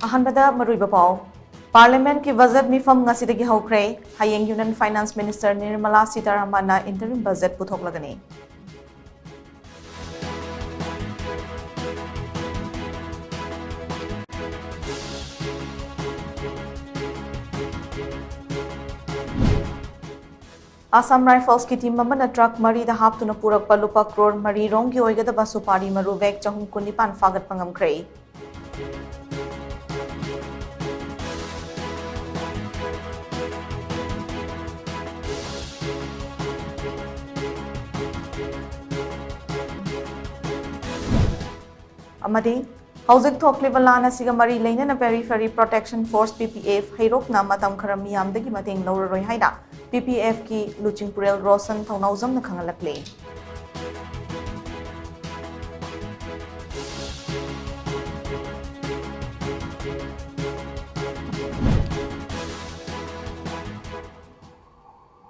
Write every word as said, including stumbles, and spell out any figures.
ꯑꯍꯥꯟꯕꯗ ꯃꯔꯨꯑꯣꯏꯕ ꯄꯥꯎ꯫ ꯄꯥꯔꯂꯤꯌꯥꯃꯦꯟꯠꯀꯤ ꯕꯖꯦꯠ ꯃꯤꯐꯝ ꯉꯁꯤꯗꯒꯤ ꯍꯧꯈ꯭ꯔꯦ꯫ ꯍꯌꯦꯡ ꯌꯨꯅꯤꯌꯟ ꯐꯥꯏꯅꯥꯟꯁ ꯃꯤꯅꯤꯁꯇꯔ ꯅꯤꯔꯃꯂꯥ ꯁꯤꯇꯥꯔꯥꯃꯟꯅ ꯏꯟꯇꯔꯤꯝ ꯕꯖꯦꯠ ꯄꯨꯊꯣꯛꯂꯒꯅꯤ꯫ ꯑꯁꯥꯝ ꯔꯥꯏꯐꯜꯁꯀꯤ ꯇꯤꯝ ꯑꯃꯅ ꯇ꯭ꯔꯛ ꯃꯔꯤꯗ ꯍꯥꯞꯇꯨꯅ ꯄꯨꯔꯛꯄ ꯂꯨꯄꯥ ꯀ꯭ꯔꯣꯔ ꯃꯔꯤ ꯔꯣꯝꯒꯤ ꯑꯣꯏꯒꯗꯕ ꯁꯨꯄꯥꯔꯤ ꯃꯔꯨ ꯕꯦꯒ ꯆꯍꯨꯝ ꯀꯨꯟꯅꯤꯄꯥꯟ ꯐꯥꯒꯠꯄ ꯉꯝꯈ꯭ꯔꯦ꯫ ꯑꯃꯗꯤ ꯍꯧꯖꯤꯛ ꯊꯣꯛꯂꯤꯕ ꯂꯥꯟ ꯑꯁꯤꯒ ꯃꯔꯤ ꯂꯩꯅꯅ Periphery Protection Force, P P F, ꯍꯩꯔꯣꯛꯅ ꯃꯇꯝ ꯈꯔ ꯃꯤꯌꯥꯝꯗꯒꯤ ꯃꯇꯦꯡ ꯂꯧꯔꯔꯣꯏ ꯍꯥꯏꯅ P P F ꯀꯤ ꯂꯨꯆꯤꯡꯄꯨꯔꯦꯜ ꯔꯣꯁꯟ ꯊꯧꯅꯥꯎꯖꯝꯅ ꯈꯪꯍꯜꯂꯛꯂꯦ꯫